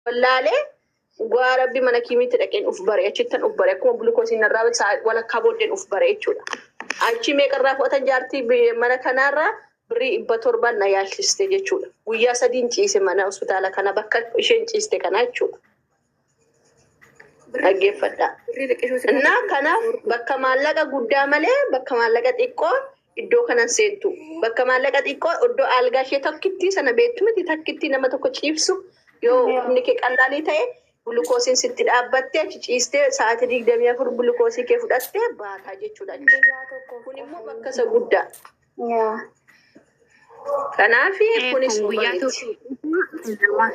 Wallaalee dhugaa rabbi mana kiimiitti dhaqeen uf bare achittan uf bare akkuma gulukoosiin narraa walakkaa booddeen uf bare jechuudha. Achi meeqarraa fudhatan jaartii mana kanaarraa birrii 700 na yaalchiste jechuudha. Guyyaa sadiin ciise mana hospitaala kana bakka isheen ciiste kana jechuudha. Dhaggeeffadhaa. Birrii xiqqishuu si Innaa gaafachuu kanaaf bakka maallaqa guddaa malee bakka maallaqa xiqqoo iddoo kanan seentu. Bakka maallaqa xiqqoo iddoo algaa ishee takkittii sana beektu miti takkittii nama tokko ciibsu yoo humni kee qallaalii ta'e gulukoosiin sitti dhaabbattee achi ciistee sa'aatii 24 gulukoosii kee fudhattee baataa jechuudha achi. Guyyaa tokkoof Kun immoo qofa. bakka isa guddaa. Yaa. Kanaaf Ee, kunis kun soba guyyaa miti. tokko nama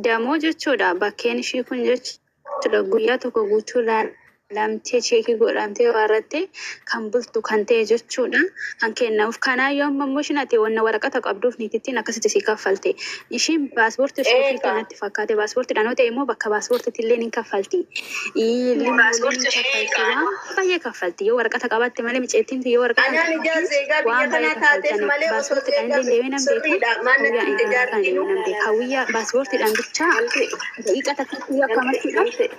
damoo jechuudha. Bakkeen ishii kun jechuudha guyyaa tokko guutuu laalamtee cheekii godhamtee waarrattee kan bultu kan ta'e jechuudha. Kan kennamuuf. Kanaa yoo amma immoo ishiin ati wanna waraqata qabduuf niitittiin akkasitti si kaffalte. Ishiin paaspoortii osoo ofiitti Eegaa. natti fakkaate paaspoortiidhaan yoo ta'e immoo bakka paaspoortiitti illee ni kaffalti. Limmoollee ni kaffalti. Waan baay'ee kaffalti. Yoo waraqata qabaatte malee miceettiin yoo waraqata hin Anaan ijaa qabaatin zeegaa biyya waan baay'ee kanaa taateef kaffaltani. malee osoo Paaspoortiidhaan zeegaa illee deemee nan beeka. sirriidha. Maal natti Hawwiyaa himte intalaa kana jaartiinuu? deemee nan beeka. Hawwiyyaa paaspoortiidhaan bichaa Galtee daqiiqa takkatti yoo galtee akkamattidha. galtee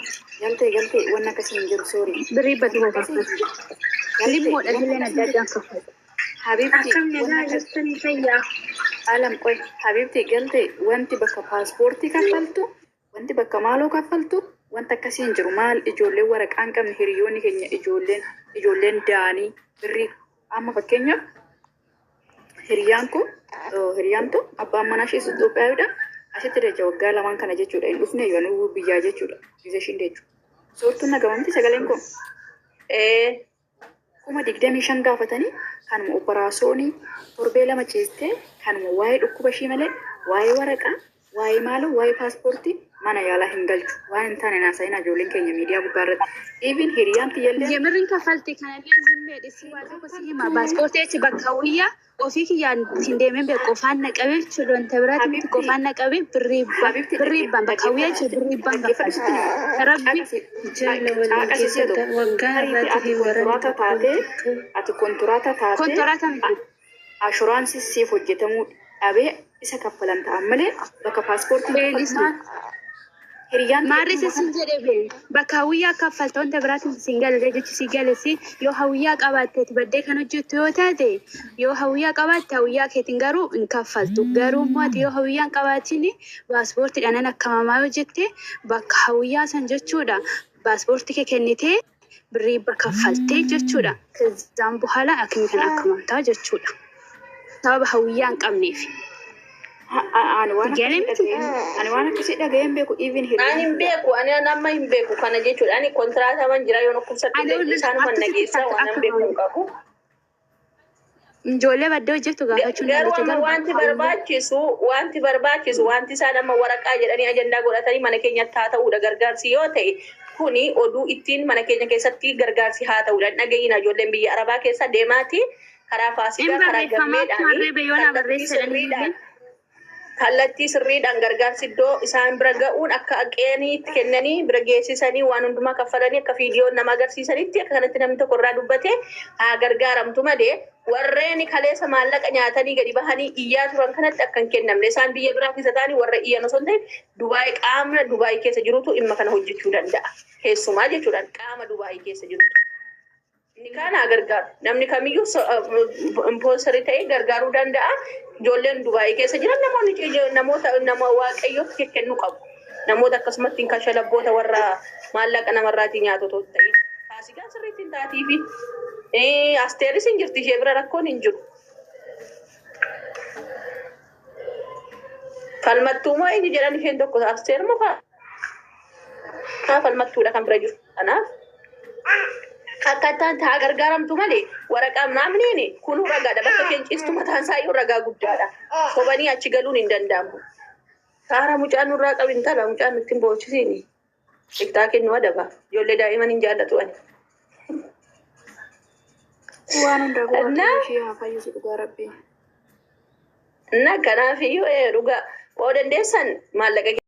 galtee galtee wanni akkasii hin jiru sorry. Birrii Wanni 700 akkasii hin kaffalti. jiru. Galtee Limmoodha wanni illeen akkasii adda hin jiru. addaan kaffalti. Habibti Akkam wanni nagaa akkas jirtanii fayyaa. alam qoy habibti galtee wanti bakka paaspoortii kaffaltu wanti bakka maaloo kaffaltu wanta akkasii hin jiru maal ijoolleen waraqaa hin qabne hiriyoonni keenya ijoolleen ijoolleen daanii birrii amma fakkeenyaaf hiriyaan koo hiriyaan too abbaan manaa ishees Itoophiyaawidha asitti dacha waggaa lamaan kana jechuudha hin dhufne yoo biyyaa jechuudha gize ishiin deechu soortuun nagamamti sagaleen koo Ee. 25,000 gaafatanii kanuma operaasoonii torbee lama ciistee kanuma waa'ee dhukkuba ishii malee waa'ee waraqaa waa'ee maaloo waa'ee paaspoortii mana yaalaa hin galchu waan hin taane naasa'in ijoolleen keenya miidiyaa gubbaa irratti even hiriyaan tiyyallee Yemirrin kaffalti kanallee zimmee dhisii waa tokko si hima. Paaspoortii achi bakka hawwiyyaa ofii kiyyaan ittiin deemee beeku qofaan na qabee jechuudha. Wanta biraati miti Habibti qofaan na qabee birrii Habibti birrii ibbaan bakka hawwiyyaa jechuudha birrii ibbaan dhaggeeffadhu kaffalti. sitti hima Rabbi caqasi Jaala waliin caqasi si'a keessatti tokko waggaa tarii har'aatii ati fi waraanni kontiraata tokko taatee tokko. ati kontiraata taatee kontoraata miti. ashuraansii siif hojjetamuu dhabee isa kaffalan ta'an malee bakka paaspoortiin Ee kaffaltu dhisma. maal hiriyaan tiyya Maarree dhuma sin kana jedhe bee bakka hawwiyyaa kaffalta wanta biraatiin sin galle jechi si galesi yoo hawwiyyaa qabaatteeti baddee kan hojjettu yoo taate yoo hawwiyyaa qabaatte hawwiyyaa keetiin garuu hin kaffaltu garuu immoo ati yoo hawwiyyaa hin qabaatin paaspoortiidhaan nan akkamamaa yoo jette bakka hawwiyyaa san jechuudha paaspoortii kee kennitee birrii kaffaltee jechuudha ከዛም በኋላ akimi kan akkamamtaa jechuudha sababa hawwiyyaa hin qabneef Ani waan galee akkasii miti. dhaga'een ani waan akkasii dhaga'een beeku even Ani hiriyaan hin tiyya beeku, ani amma hin beeku kana jechuudha. Ani kontiraataman jira yoon dhukkubsadhu Ani illee isaanuman na akkasitti geessa takka waan akka an beeku hin qabu. Ijoollee baddee hojjettu gaafachuu hin Garuu dandeettu amma garuu wanti bakka hawwiyyaa. barbaachisu wanti barbaachisu wanti isaan amma waraqaa jedhanii ajandaa godhatanii mana keenyatti haa ta'uudha gargaarsi yoo ta'e kuni oduu ittiin mana keenya keessatti gargaarsi haa ta'uudha. Hin dhaga'iina ijoolleen biyya Arabaa keessa deemaati karaa Hin Faasikaa karaa barreeffamaa akkuma gammeedhaanii arree yoonaa kallattii barreessa jedhanii sirriidhaan ijoolleen. kallattii sirriidhaan gargaarsi iddoo isaan bira ga'uun akka qeeniitti kennanii bira geessisanii waan hundumaa kaffalanii akka viidiyoon nama agarsiisanitti akka kanatti namni tokko irraa dubbate haa gargaaramtu malee warreen kaleessa maallaqa nyaatanii gadi bahanii iyyaa turan kanatti akka hin kennamne isaan biyya biraa keessa ta'anii warra iyyan osoo hin ta'in Dubaay qaamna Dubaay keessa jirutu dhimma kana hojjechuu danda'a. Keessumaa jechuudhaan qaama Dubaay keessa jirutu. Inni kaan haa gargaaru. Namni kamiyyuu impoolsarii ta'ee gargaaruu danda'a. Ijoolleen Dubaayii keessa jiran namoonni namoota nama waaqayyootti kennuu qabu. Namoota akkasumatti hin kashalabboota warra maallaqa namarraatii nyaatu otoo hin ta'in. Faasikaan sirriitti hin taatiifi. Asteeris hin jirti ishee bira rakkoon hin jiru. Falmattuu moo eenyu jedhan isheen tokko Asteer moo haa falmattuudha kan bira jiru. Kanaaf akkaataan haa gargaaramtu malee waraqaa naamniin kunuu ragaadha. Bakka isheen ciistu mataan isaa iyyuu ragaa guddaadha. Sobanii achi galuun hin danda'amu. Saara mucaan nurraa qabi intala mucaan nutti hin boochisiini. Tiktaakiin nu adaba. Ijoollee daa'iman hin jaallatu ani. Waan hundaafuu Innaa waaqayyo ishee haa fayyisu dhugaa rabbii. Innaa kanaaf iyyuu dhugaa yoo dandeessan maallaqa